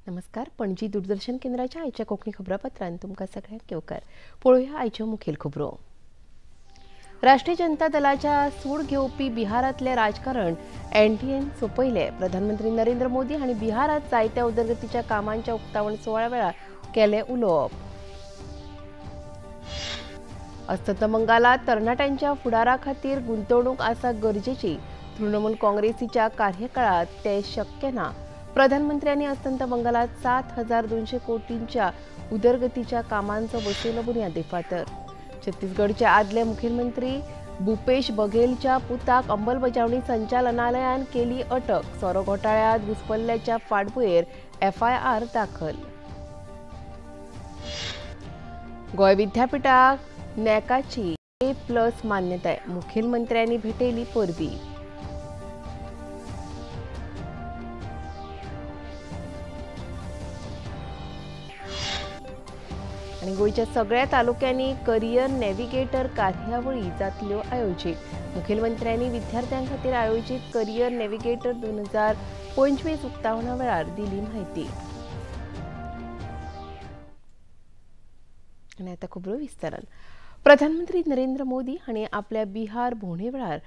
नमस्कार, पणजी दूरदर्शन केंद्राच्या आयच्या कोंकणी खबरापत्रांत तुमकां सगळ्यांक येवकार. पळोवया आयच्यो मुखेल खबरो. राष्ट्रीय जनता दलाच्या सूड घेवपी बिहारांतलें राजकारण एनडीएन सोंपयलें. प्रधानमंत्री नरेंद्र मोदी हांणी बिहारांत जायत्या उदरगतीच्या कामांच्या उक्तावण सुवाळ्या वेळार केलें उलोवप. अस्तंत बंगालांत तरणाट्यांच्या फुडारा खातीर गुंतवणूक आसा गरजेची. तृणमूल काँग्रेसीच्या कार्यकाळांत तें शक्य ना. प्रधानमंत्र्यांनी अस्तंत बंगालात 7,200 कोटींच्या उदरगतीच्या कामांचो बसयलो बुन्यादी फातर. छत्तीसगडचे आदले मुखेलमंत्री भूपेश बघेलच्या पुताक अंमलबजावणी संचालनालयान केली अटक. सोरो घोटाळ्यांत घुसपल्ल्याच्या फाटभुंयेर एफआयआर दाखल. गोंय विद्यापीठाक नॅकाची A+ मान्यताय. मुखेलमंत्र्यांनी भेटयली परबी. आनी गोंयच्या सगळ्या तालुक्यांनी करियर नॅव्हिगेटर कार्यावळी जातल्यो आयोजीत. मुखेलमंत्र्यांनी विद्यार्थ्यां खातीर आयोजीत करियर नॅव्हिगेटर 2025 उक्तावणा वेळार दिली म्हायती. आनी आतां खबरो विस्तारान. प्रधानमंत्री नरेंद्र मोदी हांणी आपल्या बिहार भोंवडे वेळार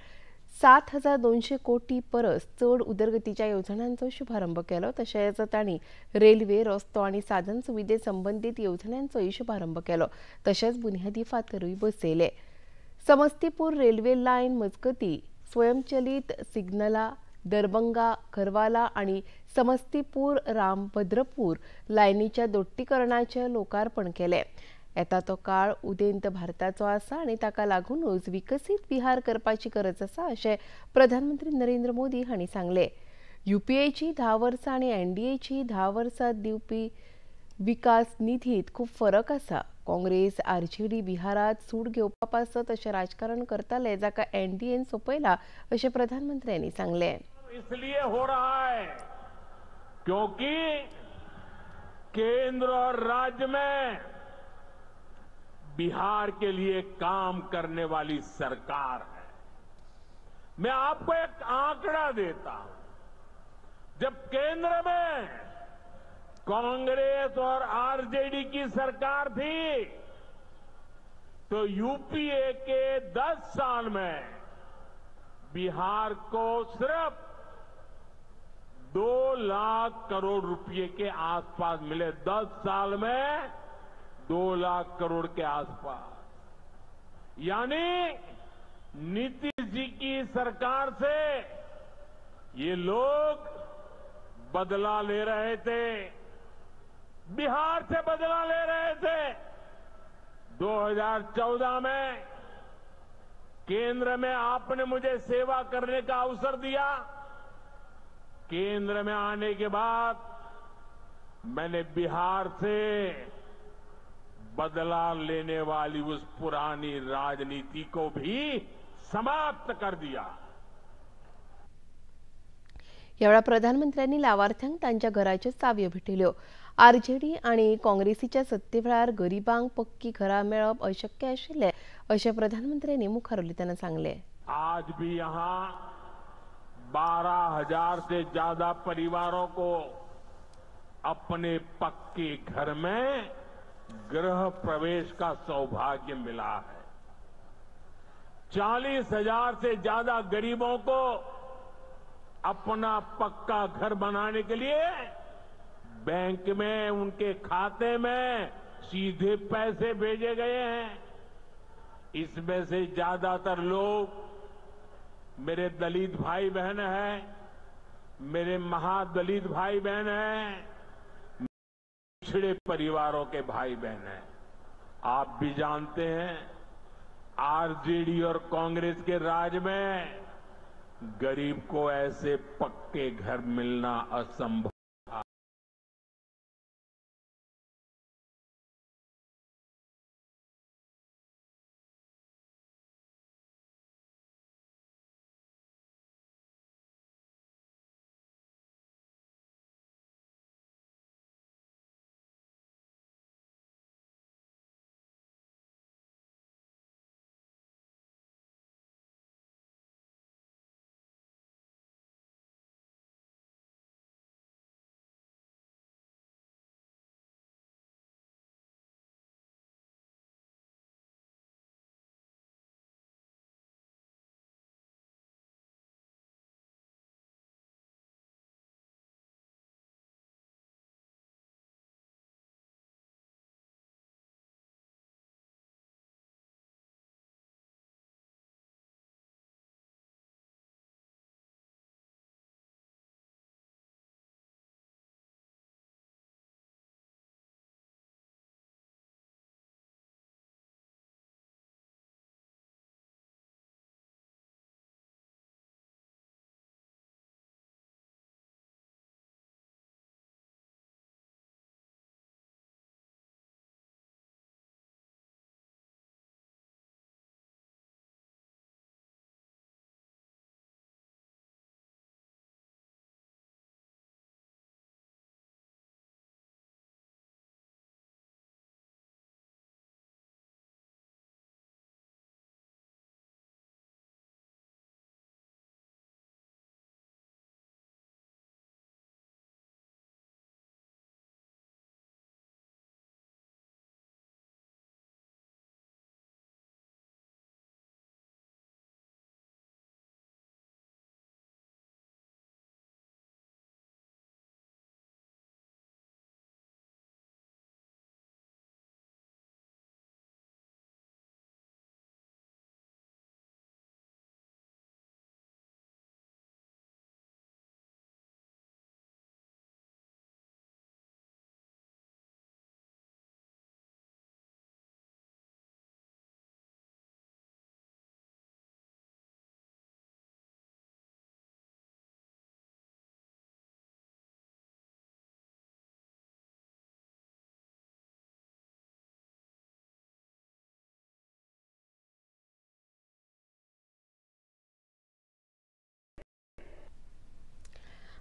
7,200 कोटी परस चड उदरगतीच्या येवजण्यांचो शुभारंभ केलो. तशेंच तांणी रेल्वे, रस्तो आनी साधन सुविधे संबंदीत येवजण्यांचोय शुभारंभ केलो. तशेंच बुन्यादी फातरूय बसयले. समस्तीपूर रेल्वे लायन मजगती स्वयंचलित सिग्नला, दरबंगा, खरवाला आनी समस्तीपूर रामभद्रपूर लायनीच्या दोट्टीकरणाचें लोकार्पण केलें. येता तो काळ उदेंत भारताचो आसा आनी ताका लागूनच विकसीत बिहार करपाची गरज आसा अशें प्रधानमंत्री नरेंद्र मोदी हांणी सांगलें. युपीएची 10 वर्सां आनी एनडीएची 10 वर्सां दिवपी विकास निधींत खूब फरक आसा. काँग्रेस, आरजेडी बिहारांत सूड घेवपा पासत अशें राजकारण करताले, जाका एनडीएन सोंपयला अशें प्रधानमंत्र्यांनी सांगलें. इसलिए हो रहा है क्योंकि केंद्र और राज्य में बिहार के लिए काम करने वाली सरकार है. मैं आपको एक आंकड़ा देता हूं. जब केंद्र में कांग्रेस और आरजेडी की सरकार थी तो यूपीए के 10 साल में बिहार को सिर्फ 2 लाख करोड़ रुपए के आसपास मिले. 10 साल में 2 लाख करोड़ के आसपास. यानी नीतीश जी की सरकार से ये लोग बदला ले रहे थे, बिहार से बदला ले रहे थे. 2014 में केंद्र में आपने मुझे सेवा करने का अवसर दिया. केंद्र में आने के बाद मैंने बिहार से बदला लेने वाली उस पुरानी राजनीति को भी समाप्त कर दिया. ह्या वेळार प्रधानमंत्र्यांनी लावार्थ्यांक तांच्या घराच्यो चावयो भेटयल्यो. आरजेडी आनी काँग्रेसीच्या सत्ते वेळार गरिबांक पक्की घरां मेळप अशक्य आशिल्लें अशें प्रधानमंत्र्यांनी मुखार उलयतना सांगलें. आज भी यहां 12,000 से ज्यादा परिवारों को अपने पक्के घर में गृह प्रवेश का सौभाग्य मिला है. 40,000 से ज्यादा गरीबों को अपना पक्का घर बनाने के लिए बैंक में उनके खाते में सीधे पैसे भेजे गए हैं. इसमें से ज्यादातर लोग मेरे दलित भाई बहन हैं, मेरे महादलित भाई बहन हैं, पिछड़े परिवारों के भाई बहन हैं. आप भी जानते हैं आरजेडी और कांग्रेस के राज में गरीब को ऐसे पक्के घर मिलना असंभव.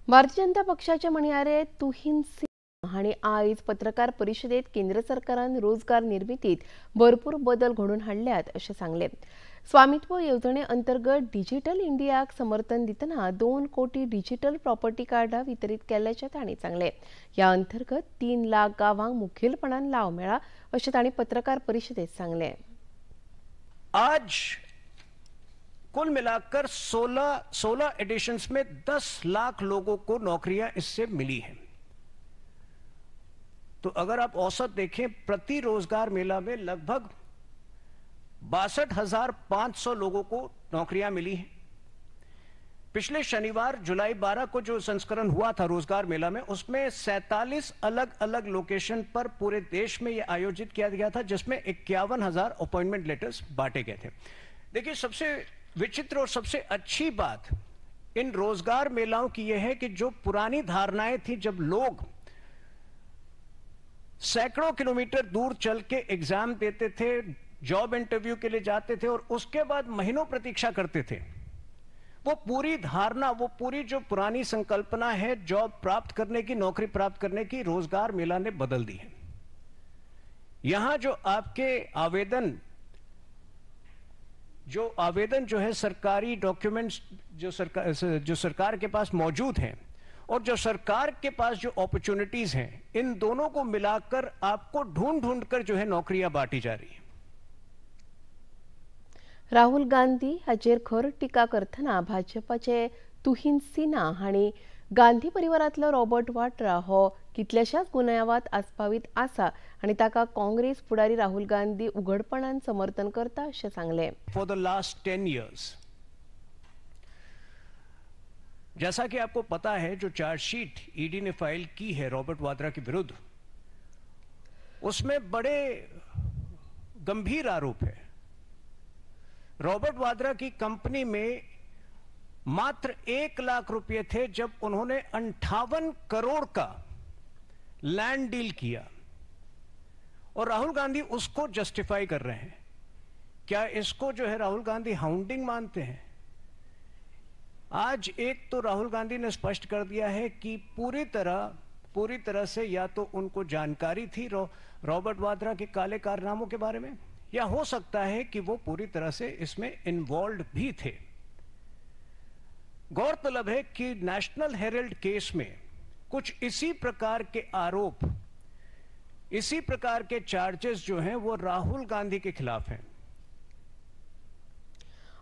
भारतीय जनता पक्षाचे म्हणयारे तुहिन सिंह हांणी आयज पत्रकार परिशदेत केंद्र सरकारान रोजगार निर्मितीत भरपूर बदल घडोवन हाडल्यात अशें सांगलें. स्वामित्व येवजणे अंतर्गत डिजिटल इंडियाक समर्थन दितना 2 कोटी डिजिटल प्रॉपर्टी कार्डां वितरीत केल्ल्याचें तांणी सांगलें. ह्या अंतर्गत 3 लाख गांवांक मुखेलपणान लाव मेळ्ळा अशें तांणी पत्रकार परिशदेत सांगलें. आज कुल मिलाकर 16 एडिशंस में 10 लाख लोगों को नौकरियां इससे मिली हैं. तो अगर आप औसत देखें प्रति रोजगार मेला में लगभग 62,500 लोगों को नौकरियां मिली हैं. पिछले शनिवार जुलाई 12 को जो संस्करण हुआ था रोजगार मेला में, उसमें 47 अलग अलग लोकेशन पर पूरे देश में यह आयोजित किया गया था, जिसमें 51,000 अपॉइंटमेंट लेटर्स बांटे गए थे. देखिए, सबसे विचित्र और सबसे अच्छी बात इन रोजगार मेलाओं की यह है कि जो पुरानी धारणाएं थी, जब लोग सैकड़ों किलोमीटर दूर चल के एग्जाम देते थे, जॉब इंटरव्यू के लिए जाते थे और उसके बाद महीनों प्रतीक्षा करते थे, वो पूरी धारणा, वो पूरी जो पुरानी संकल्पना है जॉब प्राप्त करने की, नौकरी प्राप्त करने की, रोजगार मेला ने बदल दी है. यहां जो आपके आवेदन जो है सरकारी डॉक्यूमेंट्स जो सरकार के पास मौजूद हैं और जो सरकार के पास जो अपॉर्चुनिटीज हैं, इन दोनों को मिलाकर आपको ढूंढ ढूंढ कर जो है नौकरियां बांटी जा रही है. राहुल गांधी हाचेर खर टिका करतना भाजपाचे तुहिन सिन्हा हांणी गांधी परिवारांतलो रॉबर्ट वाड्रा हो कितल्याशाच गुन्यांवांत आस्पावीत आसा आनी ताका काँग्रेस फुडारी राहुल गांधी उघडपणान समर्थन करता अशें सांगलें. फॉर the last 10 years, जैसा कि आपको पता है, जो चार्जशीट ईडी ने फाइल की है रॉबर्ट वाड्रा के विरुद्ध, उसमें बड़े गंभीर आरोप है. रॉबर्ट वाड्रा की कंपनी में मात्र 1 लाख रुपए थे जब उन्होंने 58 करोड़ का लैंड डील किया और राहुल गांधी उसको जस्टिफाई कर रहे हैं. क्या इसको जो है राहुल गांधी हाउंडिंग मानते हैं? आज एक तो राहुल गांधी ने स्पष्ट कर दिया है कि पूरी तरह से या तो उनको जानकारी थी रॉबर्ट वाड्रा के काले कारनामों के बारे में, या हो सकता है कि वो पूरी तरह से इसमें इन्वॉल्व भी थे. गौरतलब है कि नेशनल हेरल्ड केस में कुछ इसी प्रकार के आरोप, इसी प्रकार के चार्जेस जो हैं वो राहुल गांधी के खिलाफ हैं.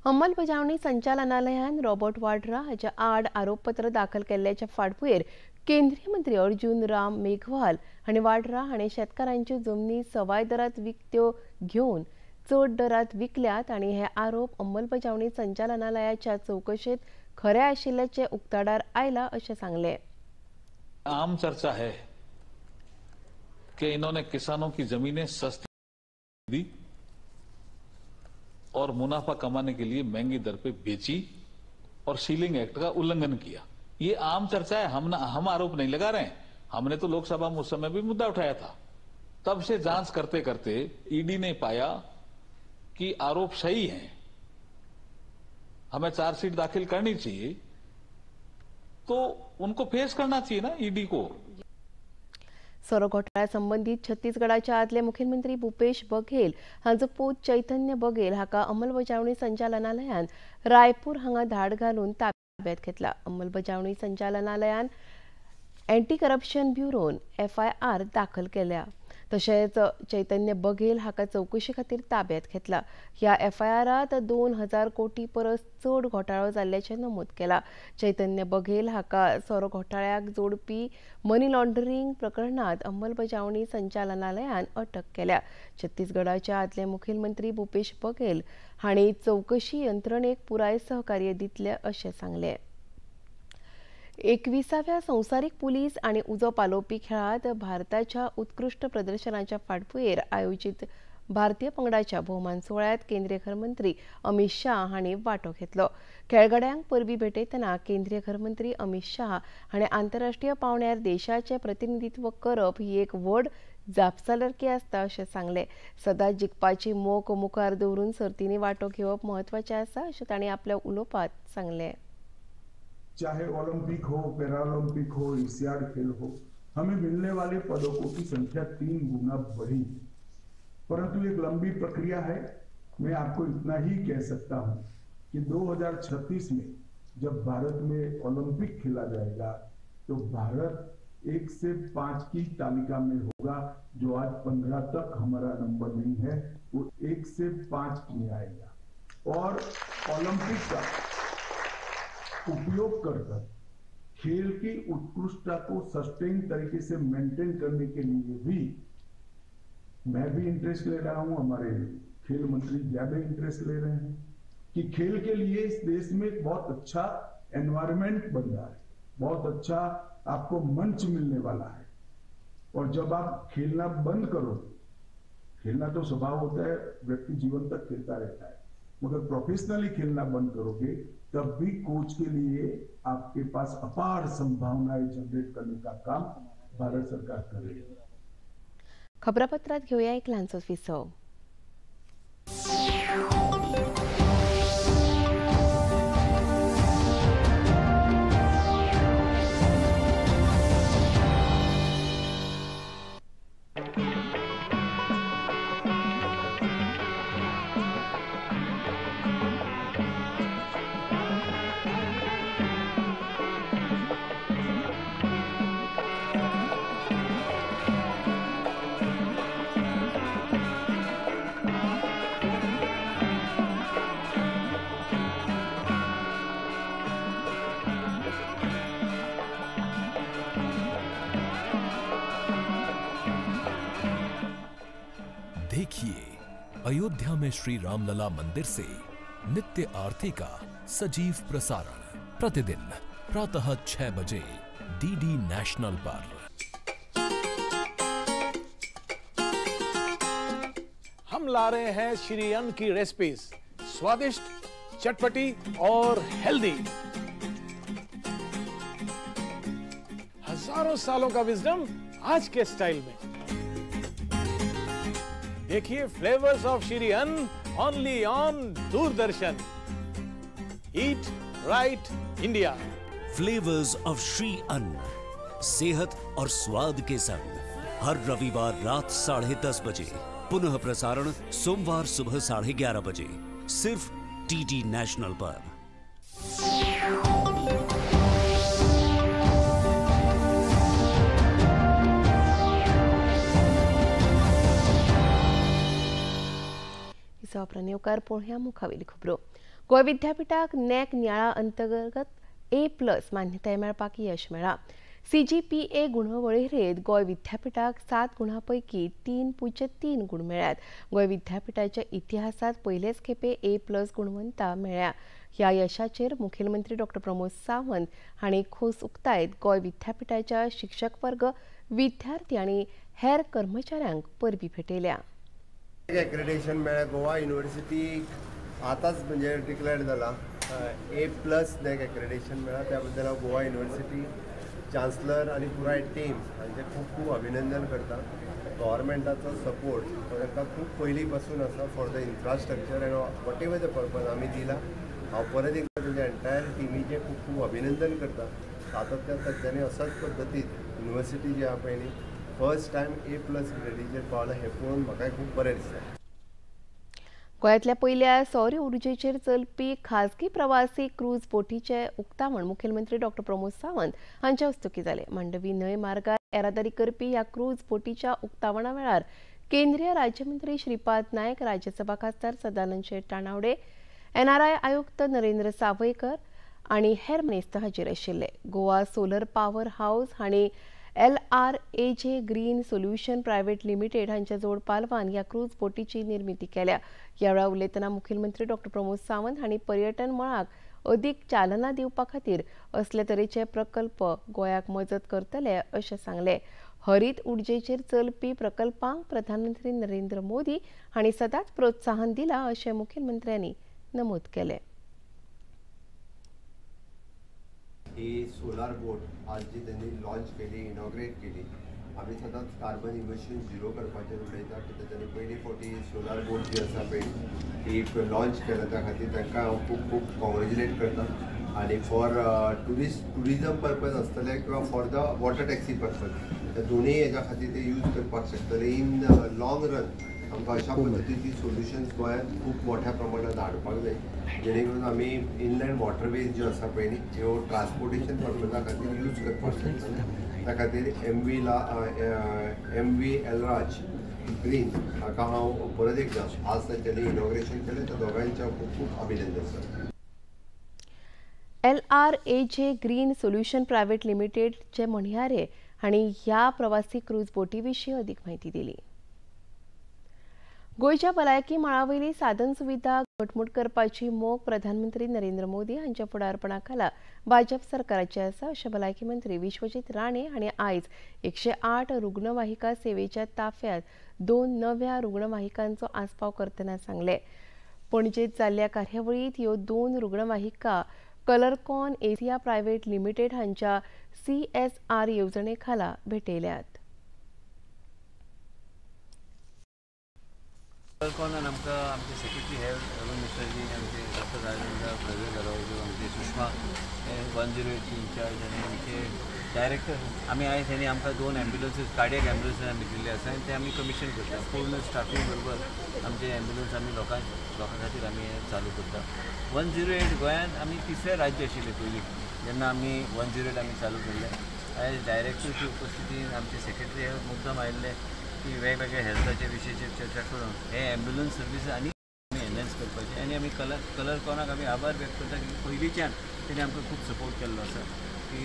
अंमलबजावणी संचालनालयान रॉबर्ट वाड्रा हाच्या आड आरोपपत्र दाखल केल्ल्याच्या फाटभुंयेर केंद्रीय मंत्री अर्जुन राम मेघवाल हांणी वाड्रा हाणें शेतकारांच्यो जमनी सवाय दरांत विकत्यो घेवन चड दरांत विकल्यात आनी हे आरोप अंमलबजावणी संचालनालयाच्या चवकशेंत खरे आशिल्ल्याचें उक्ताडार आयलां अशें सांगलें. आम चर्चा है कि इन्होंने किसानों की जमीनें सस्ती दी और मुनाफा कमाने के लिए महंगी दर पे बेची और सीलिंग एक्ट का उल्लंघन किया. ये आम चर्चा है, हम आरोप नहीं लगा रहे हैं. हमने तो लोकसभा में उस समय भी मुद्दा उठाया था. तब से जांच करते करते ईडी ने पाया कि आरोप सही हैं, हमें चार्जशीट दाखिल करनी चाहिए, तो उनको फेस करना चाहिए ना ईडी को. सोरो घोटाळ्या संबंदीत छत्तीसगडाच्या आदले मुख्यमंत्री भूपेश बघेल हांचो पूत चैतन्य बघेल हाका अंमलबजावणी संचालनालयान रायपूर हांगा धाड घालून ताब्यात घेतला. अंमलबजावणी संचालनालयान अँटी करप्शन ब्युरोन एफआयआर दाखल केल्या. तशेंच चैतन्य बघेल हाका चवकशी खातीर ताब्यात घेतला. ह्या एफआयआरात 2000 कोटी परस चड घोटाळो जाल्ल्याचें नमूद केला. चैतन्य बघेल हाका सोरो घोटाळ्याक जोडपी मनी लॉन्ड्रिंग प्रकरणात अंमलबजावणी संचालनालयान अटक केल्या. छत्तीसगडाचे आदले मुखेलमंत्री भूपेश बघेल हांणी चवकशी यंत्रणेक पुराय सहकार्य दितले अशें सांगलें. 21व्या संवसारीक पुलीस आनी उजो पालोवपी खेळांत भारताच्या उत्कृश्ट प्रदर्शनाच्या फाटभुंयेर आयोजीत भारतीय पंगडाच्या भोवमान सुवाळ्यांत केंद्रीय घरमंत्री अमित शाह हांणी वांटो घेतलो. खेळगड्यांक परबीं भेटयतना केंद्रीय घरमंत्री अमित शाह हांणी आंतरराष्ट्रीय पांवड्यार देशाचें प्रतिनिधित्व करप ही एक व्हड जापसालदारकी आसता अशें सांगलें. सदांच जिखपाची मोख मुखार दवरून सर्तींनी वांटो घेवप म्हत्वाचें आसा अशें तांणी आपल्या उलोवपांत सांगलें. चाहे ओलंपिक हो, पैरालंपिक हो, एशियाड खेल हो, हमें मिलने वाले पदकों की संख्या 3 गुना बढ़ी। परंतु एक लंबी प्रक्रिया है। मैं आपको इतना ही कह सकता हूं कि 2036 में जब भारत में ओलंपिक खेला जाएगा तो भारत 1 से 5 की तालिका में होगा। जो आज 15 तक हमारा नंबर नहीं है, वो 1 से 5 में आएगा। और ओलंपिक का उपयोग कर कर खेल की उत्कृष्टता को सस्टेन तरीके से मेंटेन करने के लिए भी मैं भी इंटरेस्ट ले रहा हूं, हमारे खेल मंत्री ज्यादा इंटरेस्ट ले रहे हैं कि खेल के लिए इस देश में एक बहुत अच्छा एनवायरनमेंट बन रहा है, बहुत अच्छा आपको मंच मिलने वाला है। और जब आप खेलना बंद करो, खेलना तो स्वभाव होता है, व्यक्ति जीवन तक खेलता रहता है, मगर प्रोफेशनली खेलना बंद करोगे तब भी कोच के लिए आपके पास अपार संभावनाएं जनरेट करने का काम भारत सरकार करेगी। खबरापत्रात घेऊया एक ल्हानसो विसव। देखिए अयोध्या में श्री रामलला मंदिर से नित्य आरती का सजीव प्रसारण प्रतिदिन प्रातः 6 बजे डीडी नेशनल पर। हम ला रहे हैं श्री अन्न की रेसिपीज, स्वादिष्ट, चटपटी और हेल्दी। हजारों सालों का विजडम आज के स्टाइल में। देखिए flavours of Shri Anna only on Doordarshan. Eat right India. Flavours of Shri Anna, सेहत और स्वाद के संग, हर रविवार रात 10:30 बजे, पुनः प्रसारण सोमवार सुबह 11:30 बजे, सिर्फ डीडी नेशनल पर। येवकार पळोवया मुखावेली खबरो। गोंय विद्यापीठाक नॅक नियाळा अंतर्गत A+ मान्यताय मेळपाक यश मेळ्ळां। CGPA गुणवळेरेंत गोंय विद्यापीठाक 7 गुणां पैकी 3.03 गुण मेळ्ळ्यात। गोंय विद्यापीठाच्या इतिहासांत पयलेच खेपे A+ गुणवत्ता मेळ्ळ्या। ह्या यशाचेर मुखेलमंत्री डॉ प्रमोद सावंत हांणी खोस उक्तायत गोंय विद्यापीठाच्या शिक्षक वर्ग, विद्यार्थी आनी हेर कर्मचाऱ्यांक परबीं भेटयल्या। एक्रेडिटेशन मेळ्ळें गोवा युनिवर्सिटीक आतांच म्हणजे डिक्लेअर जाला A+ नॅक एक्रेडिटेशन मेळ्ळां, त्या बद्दल हांव गोवा युनिवर्सिटी चान्सलर आनी पुराय टीम हांचें खूब खूब अभिनंदन करता। गव्हर्मेंटाचो सपोर्ट हो तांकां खूब पयलीं पासून आसा for the infrastructure and whatever the purpose आमी दिला। हांव परत एकदां तेंच्या एंटायर टिमीचें खूब खूब अभिनंदन करता। सातत्यान तांच्यांनी अशाच पद्दतीन युनिवर्सिटी जी आहा पळय न्ही फर्स्ट टायम A+ ग्रेडीचेर पावला हें पळोवन म्हाकाय खूब बरें दिसता। गोंयांतल्या पयल्या सौर उर्जेचेर चलपी खाजगी प्रवासी क्रूज बोटीचें उक्तावण मुखेलमंत्री डॉ प्रमोद सावंत हांच्या हस्तुकीं जालें। मांडवी न्हंय मार्गार येरादारी करपी ह्या क्रूज बोटीच्या उक्तावणा वेळार केंद्रीय राज्यमंत्री श्रीपाद नायक, राज्यसभा खासदार सदानंद शेट तानावडे, NRI आयुक्त नरेंद्र सावयकर आनी हेर मानेस्त हाजीर आशिल्ले। गोवा सोलर पावर हावस हांणी LRAJ green solution private limited हांच्या जोड पालवान ह्या क्रूज बोटीची निर्मिती केल्या। ह्या वेळार उलयतना मुखेलमंत्री डॉ प्रमोद सावंत हांणी पर्यटन मळाक अदीक चालना दिवपा खातीर असले तरेचे प्रकल्प गोंयाक मजत करतले अशें सांगलें। हरीत उर्जेचेर चलपी प्रकल्पांक प्रधानमंत्री नरेंद्र मोदी हांणी सदांच प्रोत्साहन दिलां अशें मुखेलमंत्र्यांनी नमूद केलें। ही सोलार बोट आज जी त्यांनी लॉन्च केली, इनॉग्रेट केली, आमी सदांच कार्बन इमिशन झिरो करपाचेर उलयता की तांच्यांनी पयली फावटी सोलार बोट जी आसा पळय ही लॉन्च केला, त्या खातीर तांकां हांव खूब खूब कॉंग्रेच्युलेट करता। आनी फॉर ट्युरिजम पर्पज आसतले किंवा for the water taxi purpose, त्या दोनूय हेज्या खातीर ते यूज करपाक शकतले. इन लॉंग रन आमकां अशा पद्दतीची सोल्युशन्स गोंयांत खूब मोठ्या प्रमाणात हाडपाक जाय, जेणे करून आमी इनलँड वॉटरवेज ज्यो आसा पळय न्ही त्यो ट्रान्सपोर्टेशन पर्पजा खातीर यूज करपाक शकतले. त्या खातीर एम व्ही एलराज ग्रीन हाका हांव परत एकदां आज तांच्यांनी इनॉग्रेशन केलें, त्या दोगांयचें खूब खूब अभिनंदन sir. LRAJ green solution private लिमिटेडचे म्हणयारे हांणी ह्या प्रवासी क्रूज बोटी विशीं अदीक म्हायती दिली. गोंयच्या भलायकी मळा वयली साधन सुविधा घटमूट करपाची मोख प्रधानमंत्री नरेंद्र मोदी हांच्या फुडारपणा खाला भाजप सरकाराची आसा अशें भलायकी मंत्री विश्वजीत राणे हांणी आयज 108 रुग्णवाहिका सेवेच्या ताफ्यांत 2 नव्या रुग्णवाहिकांचो आस्पाव करतना सांगलें. पणजेंत जाल्ल्या कार्यावळींत ह्यो 2 रुग्णवाहिका कलरकॉन एशिया प्रायव्हेट लिमिटेड हांच्या CSR येवजणे खाला भेटयल्यात. कलरकॉनान आमकां आमचे सेक्रेटरी हेल्थ अरुण मिश्राजी, आमचे डॉक्टर राजेंद्र प्रवीण रावजो, आमचे सुषमा 108 इन्चार्ज आनी आमचे डायरेक्टर, आमी आयज हेणी आमकां 2 एम्ब्युलन्सीस, कार्डियक एम्ब्युलन्सीस आमी दिल्ले आसा आनी ते आमी कमिशन करता. पूर्ण स्टाफींग बरोबर आमचे एम्ब्युलन्स आमी लोकां खातीर आमी चालू करता. 108 गोंयांत आमी तिसरें राज्य आशिल्लें पयलीं जेन्ना आमी 108 आमी चालू केल्लें. आयज डायरेक्टरची उपस्थितीन आमचे सेक्रेटरी हेल्थ मुद्दम आयिल्ले की वेगवेगळे हेल्थाच्या विशयाचेर चर्चा करून हे एम्ब्युलन्स सर्वीस आनी आमी एनहॅन्स करपाचे. आनी आमी कलरकॉनाक आमी आभार व्यक्त करता की पयलींच्यान तेणी आमकां खूब सपोर्ट केल्लो आसा की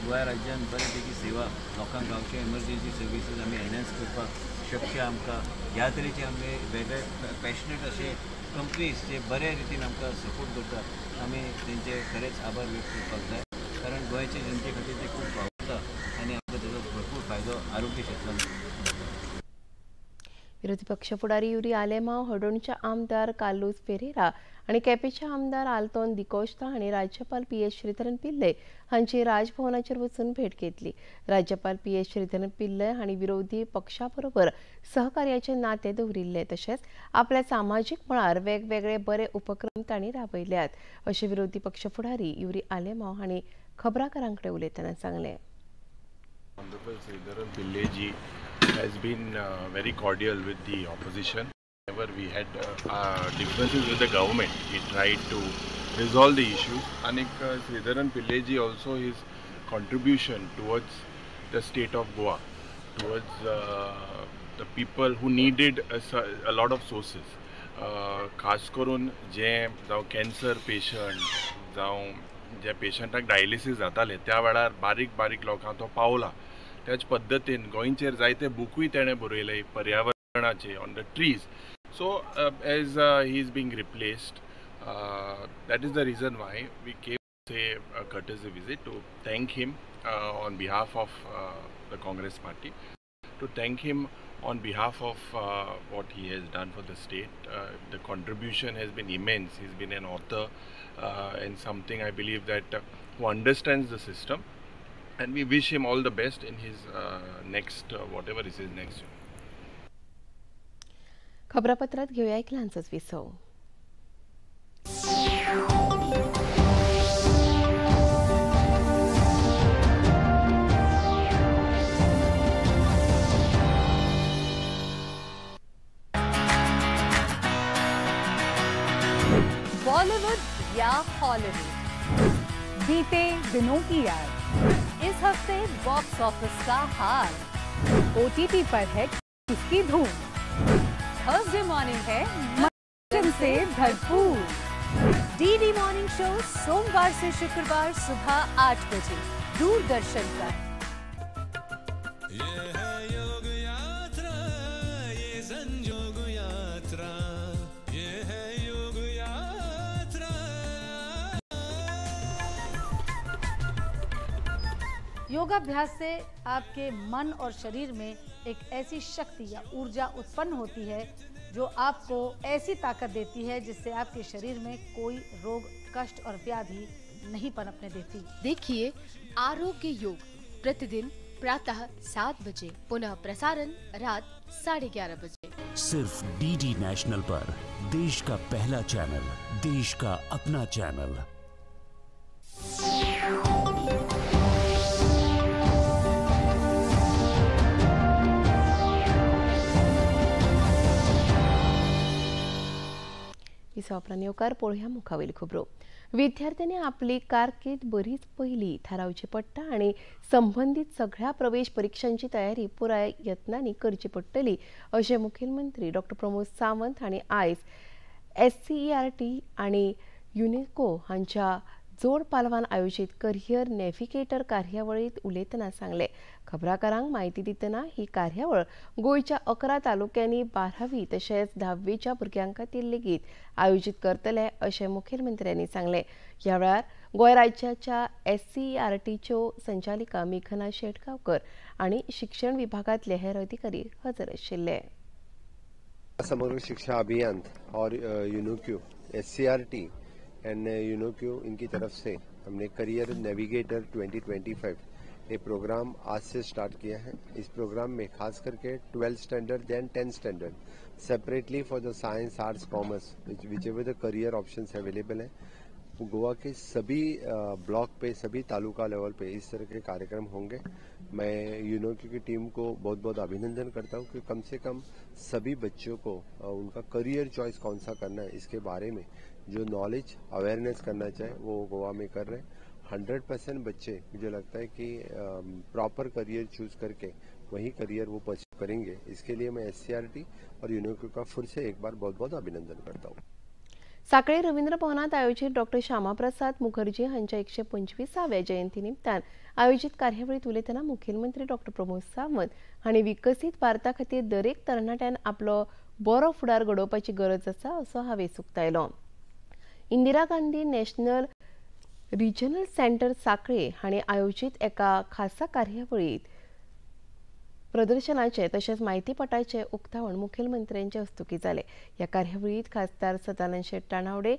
गोंया राज्यान बरे पैकी सेवा लोकांक गावचे एमर्जन्सी सर्विसीस आमी एनहॅन्स करपाक शक्य आमकां. ह्या तरेचे आमी वेगळे पॅशनेट अशे कंपनीज जे बरे रितीन आमकां सपोर्ट करता आमी तेंचे खरेंच आभार व्यक्त करपाक जाय, कारण गोंयचे जनते खातीर ते खूब वावुरता आनी आमकां तेजो भरपूर फायदो आरोग्य क्षेत्रांत जाता. विरोधी पक्ष फुडारी युरी आलेमाव, हडोणच्या आमदार कार्लूस फेरेरा आनी केपेंचे आमदार आल्तोन दिकोश्ता हांणी राज्यपाल PS Sreedharan Pillai हांची राजभवनाचेर वचून भेट घेतली. राज्यपाल PS Sreedharan Pillai हांणी विरोधी पक्षा बरोबर सहकार्याचे नाते दवरिल्ले, तशेंच आपल्या सामाजीक मळार वेगवेगळे बरे उपक्रम तांणी राबयल्यात अशें विरोधी पक्ष फुडारी युरी आलेमाव हांणी खबराकारां कडेन उलयतना सांगलें. Honorable Sreedharan Pillai ji has been very cordial with the opposition. Whenever we had differences with the government, he tried to resolve the issues. And Sreedharan Pillai ji also his contribution towards the state of Goa, towards the people who needed a lot of sources. खास करून जे जावं cancer patient जावं जे पेशंटाक dialysis जाताले त्या वेळार बारीक बारीक लोकांक तो पावला. त्याच पद्दतीन गोंयचेर जायते बुकूय तेणें बरयले पर्यावरणाचे, on the trees. So as he is being replaced, that is the reason why we came say a courtesy visit to thank him on behalf of the Congress party, to thank him on behalf of what he has done for the state. The contribution has been immense. He's been an author and something I believe that who understands the system, and we wish him all the best in his next whatever is his next. खबरापत्रात घेऊया एक लहानसंच विसव. बॉलीवुड या Hollywood, बीते दिनों की याद, इस हफ्ते box office का हाल, ओटीटी पर है किसकी धूम, थर्सडे मॉर्निंग है मनोरंजन से भरपूर, डीडी मॉर्निंग शो सोमवार से शुक्रवार सुबह 8 बजे दूरदर्शन पर। ये है योग यात्रा, ये संजोग यात्रा, ये है योग यात्रा। योगाभ्यास से आपके मन और शरीर में एक ऐसी शक्ति या ऊर्जा उत्पन्न होती है जो आपको ऐसी ताकत देती है जिससे आपके शरीर में कोई रोग, कष्ट और व्याधि नहीं पनपने देती। देखिए आरोग्य योग प्रतिदिन प्रातः 7 बजे, पुनः प्रसारण रात 11:30 बजे, सिर्फ डीडी नेशनल पर। देश का पहला चैनल, देश का अपना चैनल। विसवा उपरांत येवकार पळोवया मुखावयल्यो खबरो. विद्यार्थ्यांनी आपली कारकीर्द बरीच पयली थारावची पडटा आनी संबंदीत सगळ्या प्रवेश परिक्षांची तयारी पुराय यत्नांनी करची पडटली अशें मुखेलमंत्री डॉ प्रमोद सावंत हांणी आयज एससीईआरटी आनी युनेस्को हांच्या जोड पालवान आयोजीत करियर नॅव्हिगेटर कार्यावळीत उलयतना सांगले. खबराकारांक म्हायती दितना ही कार्यावळ गोंयच्या 11 तालुक्यांनी 12वी तशेंच 10वीच्या भुरग्यां खातीर लेगीत आयोजीत करतले अशें मुखेलमंत्र्यांनी सांगले. ह्या वेळार गोंय राज्याच्या एससीईआरटीच्यो संचालिका मेघना शेटगांवकर आनी शिक्षण विभागांतले हेर अधिकारी हजर आशिल्ले. समग्र शिक्षा अभियान और यूनोक्यू एससीईआरटी एंड यूनोक्यू इनकी तरफ से हमने करियर नेविगेटर 2025 ये प्रोग्राम आज से स्टार्ट किया है. इस प्रोग्राम में खास करके 12th standard then 10th standard separately for the science, arts, commerce, whichever the career options available है, गोवा के सभी ब्लॉक पे, सभी तालुका लेवल पे इस तरह के कार्यक्रम होंगे. मैं यूनोक्यू की टीम को बहुत बहुत अभिनंदन करता हूँ कि कम से कम सभी बच्चों को उनका करियर चॉइस कौन सा करना है इसके बारे में जो नॉलेज अवेयरनेस करना चाहे वो गोवा में कर रहे हैं. 100% बच्चे मुझे लगता है कि प्रॉपर करियर चूज करके वही करियर वो परस्यू करेंगे. इसके लिए मैं एससीईआरटी और यूनोक्यू का फिर से एक बार बहुत बहुत अभिनंदन करता हूँ. सांखळे रवींद्र भवनात आयोजित डॉ श्यामाप्रसाद मुखर्जी हांच्या 125व्या जयंती निमतान आयोजित कार्यावळीत उलयतना मुखेलमंत्री डॉ प्रमोद सावंत हांणी विकसीत भारता खातीर दरेक तरणाट्यान आपलो बरो फुडार घडोवपाची गरज आसा असो हावेस उक्तायलो. Indira Gandhi national regional centre Sanquelim हांणी आयोजित एका खासा कार्यावळीत प्रदर्शनाचे तशेंच म्हायतीपटाचे उक्तावण मुखेलमंत्र्यांचे हस्तुकीं जालें. ह्या कार्यावळीत खासदार सदानंद शेट तानावडे,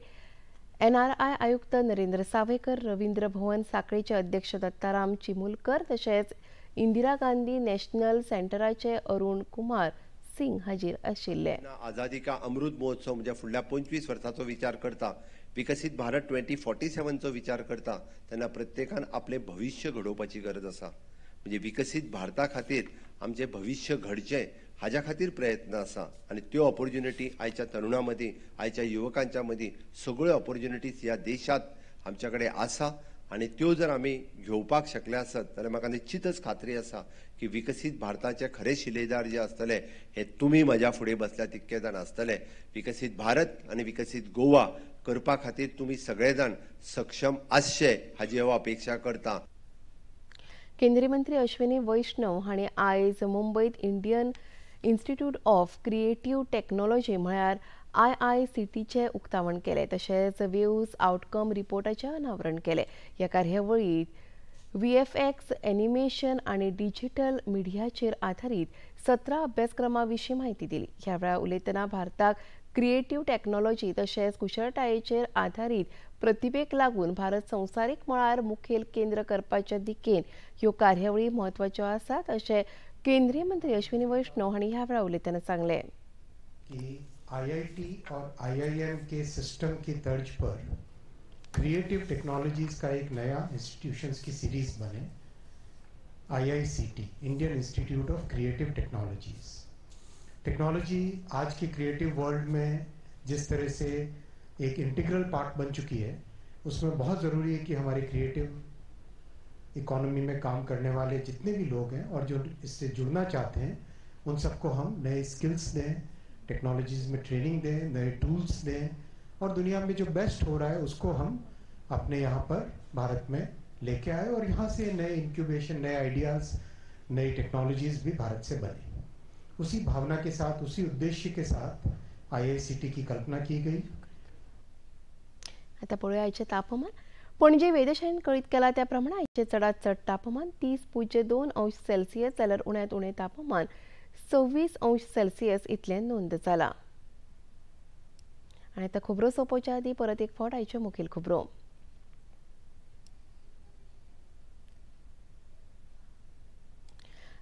एनआरआय आयुक्त नरेंद्र सावयकर, रवींद्र भवन सांखळेचे अध्यक्ष दत्ताराम चिमुलकर तशेंच इंदिरा गांधी नॅशनल सेंटराचे अरुण कुमार सिंग हाजीर आशिल्ले. आझादी का अमृत महोत्सव म्हणजे फुडल्या 25 वर्साचो विचार करता, विकसीत भारत 2047चो विचार करता तेन्ना प्रत्येकान आपलें भविश्य घडोवपाची गरज आसा. म्हणजे विकसीत भारता खातीर आमचें भविश्य घडचें हाज्या खातीर प्रयत्न आसा आनी त्यो ऑपॉर्च्युनिटी आयच्या तरुणां मदीं, आयच्या युवकांच्या मदीं सगळ्यो ऑपॉर्च्युनिटीज ह्या देशांत आमच्या कडेन आसा आनी त्यो जर आमी घेवपाक शकले आसत जाल्यार म्हाका निश्चितच खात्री आसा की विकसीत भारताचे खरे शिलेदार जे आसतले हे तुमी म्हज्या फुडें बसल्या तितके जाण आसतले. विकसीत भारत आनी विकसीत गोवा करपा खातीर तुमी सगळे जाण सक्षम आसचे हाजी हांव अपेक्षा करता. केंद्रीय मंत्री अश्विनी वैष्णव हांणी आयज मुंबयत Indian institute of creative technology म्हळ्यार आयआयसीटीचें उक्तावण केलें तशेंच वेव्स आउटकम रिपोर्टाचें अनावरण केलें. ह्या कार्यावळीत व्हीएफएक्स, एनिमेशन आनी डिजिटल मिडियाचेर आधारीत 17 अभ्यासक्रमा विशीं म्हायती दिली. ह्या वेळार उलयतना भारताक क्रिएटिव्ह टॅक्नॉलॉजी तशेंच कुशळटायेचेर आधारीत प्रतिभेक लागून भारत संवसारीक मळार मुखेल केंद्र करपाच्या दिकेन ह्यो कार्यावळी म्हत्वाच्यो आसात अशें केंद्रीय मंत्री अश्विनी वैष्णव हांणी ह्या वेळार उलयतना सांगलें. की आईआईटी और आईआईएम के सिस्टम की तर्ज पर क्रिएटिव टेक्नोलॉजीज का एक नया इंस्टीट्यूशंस की सीरीज बने, IICT, Indian institute of creative technologies. Technology आज के क्रिएटिव वर्ल्ड में जिस तरह से एक इंटीग्रल पार्ट बन चुकी है, उसमें बहुत ज़रूरी है कि हमारे क्रिएटिव इकोनॉमी में काम करने वाले जितने भी लोग हैं और जो इससे जुड़ना चाहते हैं उन सबको हम नए स्किल्स दें, टेक्नोलॉजीज़ में ट्रेनिंग दें, नए टूल्स दें और दुनिया में जो बेस्ट हो रहा है उसको हम अपने यहाँ पर भारत में लेके आए और यहाँ से नए इंक्यूबेशन, नए आइडियाज़, नई टेक्नोलॉजीज़ भी भारत से बने। उसी भावना के साथ, उसी उद्देश्य के साथ आईआईसीटी की कल्पना की गई। आता पळोवया आयचें तापमान. पणजे वेधशाळेन कळीत केला त्या प्रमाणे आयचें चडांत चड तापमान 30.2 अंश सेल्सियस जाल्यार उण्यांत उणें तापमान 26 अंश सेल्सियस इतलें नोंद जालां. आनी आतां खबरो सोंपोवच्या आदीं परत एक फावट आयच्यो मुखेल खबरो.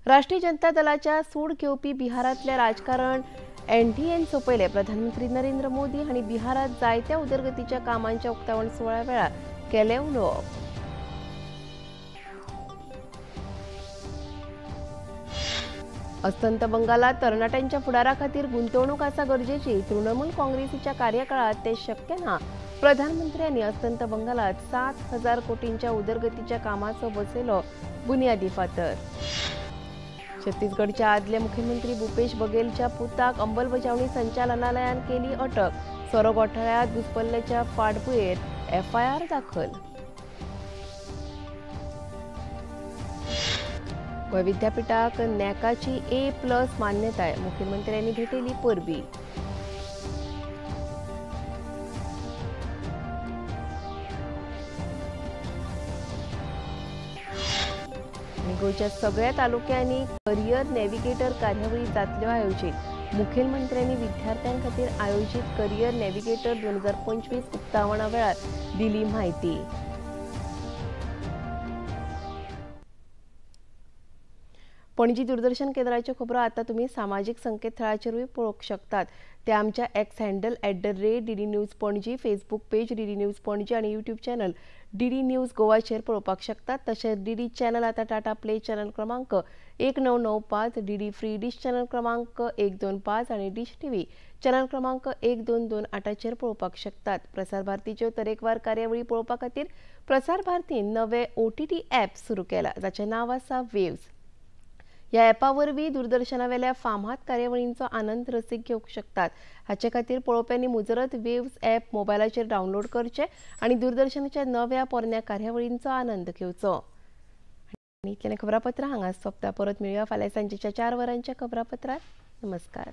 राष्ट्रीय जनता दलाच्या सूड घेवपी बिहारांतलें राजकारण एनडीएन सोंपयलें. प्रधानमंत्री नरेंद्र मोदी हांणी बिहारांत जायत्या उदरगतीच्या कामांच्या उक्तावण सुवाळ्या वेळार केलें उलोवप. अस्तंत बंगालात तरणाट्यांच्या फुडारा खातीर गुंतवणूक आसा गरजेची, तृणमूल काँग्रेसीच्या कार्यकाळात ते शक्य ना. प्रधानमंत्र्यांनी अस्तंत बंगालात 7,000 कोटींच्या उदरगतीच्या कामाचो बसयलो बुनियादी फातर. छत्तीसगडच्या आदले मुख्यमंत्री भूपेश बघेलच्या पुताक अंमलबजावणी संचालनालयान केली अटक. सोरो घोटाळ्यात घुसपल्ल्याच्या फाटभुंयेर एफआयआर दाखल. गोंय विद्यापीठाक नॅकाची A+ मान्यताय, मुख्यमंत्र्यांनी भेटयली परबी. गोंयच्या सगळ्या तालुक्यांनी करियर नॅव्हिगेटर कार्यावळी जातल्यो आयोजीत. मुखेलमंत्र्यांनी विद्यार्थ्यां खातीर आयोजीत करियर नॅव्हिगेटर 2025 उक्तावणा वेळार दिली म्हायती. पणजी दूरदर्शन केंद्राच्यो खबरो आतां तुमी सामाजीक संकेतथळाचेरूय पळोवंक शकतात. ते आमच्या X handle @DD News Panaji, Facebook page DD News Panaji आनी यूट्यूब चॅनल DD news गोवाचेर पळोवपाक शकतात. तशेंच DD channel आतां टाटा प्ले चॅनल क्रमांक 1995, DD free dish channel क्रमांक 125 आनी डिश टीव्ही चॅनल क्रमांक 1228चेर पळोवपाक शकतात. प्रसार भारतीच्यो तरेकवार कार्यावळी पळोवपा खातीर प्रसार भारतीन नवे OTT app सुरू केला, जाचें नांव आसा वेव्स. ह्या ॲपा वरवीं दूरदर्शनावेल्या फामाद कार्यावळींचो आनंद रसीक घेवंक शकतात. हाचे खातीर पळोवप्यांनी मुजरत वेव्स ॲप मोबायलाचेर डावनलोड करचें आनी दूरदर्शनाच्या नव्या पोरण्या कार्यावळींचो आनंद घेवचो. आनी इतलें खबरापत्र हांगा सोंपता. परत मेळुया फाल्यां सांजेच्या 4 वरांच्या खबरापत्रांत. नमस्कार.